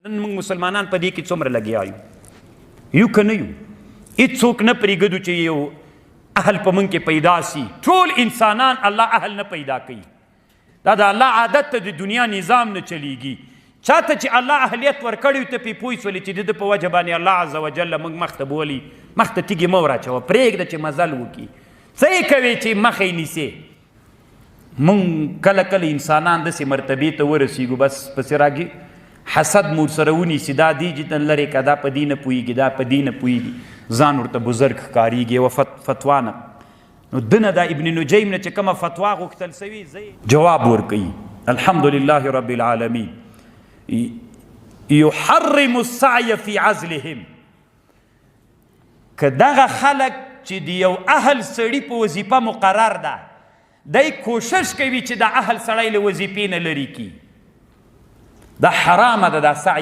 نن موږ مسلمانان په دې کې څومره لګیا یو؟ یو که نه یو؟ هیڅوک نه پرېږدو چې یو اهل په موږ کې پیدا سي. ټول انسانان الله اهل نه پیدا کوي، دا د الله عادت ته د دنیا نظام نه چلیږي. چاته چې الله اهلیت ورکړی ته پې پوه سولې چې د ده په وجه باندې الله عز وجل موږ مخته بولي، مخته تیږې مه وراچوه، پرېږده چې مزل وکړي. څه یې کوې چې مخه یې نیسې؟ مونږ کله کله انسانان داسې مرتبې ته ورسیږو، بس پسې راګي حسد مور سره ونیسي، دا دی چې تن لرې که دا په دې نه پوهېږي، دا په دې نه پوهېږي، ځان ورته بزرګ ښکارېږي. یوه فتوا نه نو دنه دا ابن نجیم نه چې کومه فتوا غوښتل سوي جواب ورکوي، الحمدلله رب العالمین يحرم السعي في عزلهم. که دغه خلک چې د یو اهل سړي په وظیفه مقرر ده، دی کوشش کوي چې د اهل سړی له وظیفې نه لرې کړي، دا حرامه ده، دا سعی.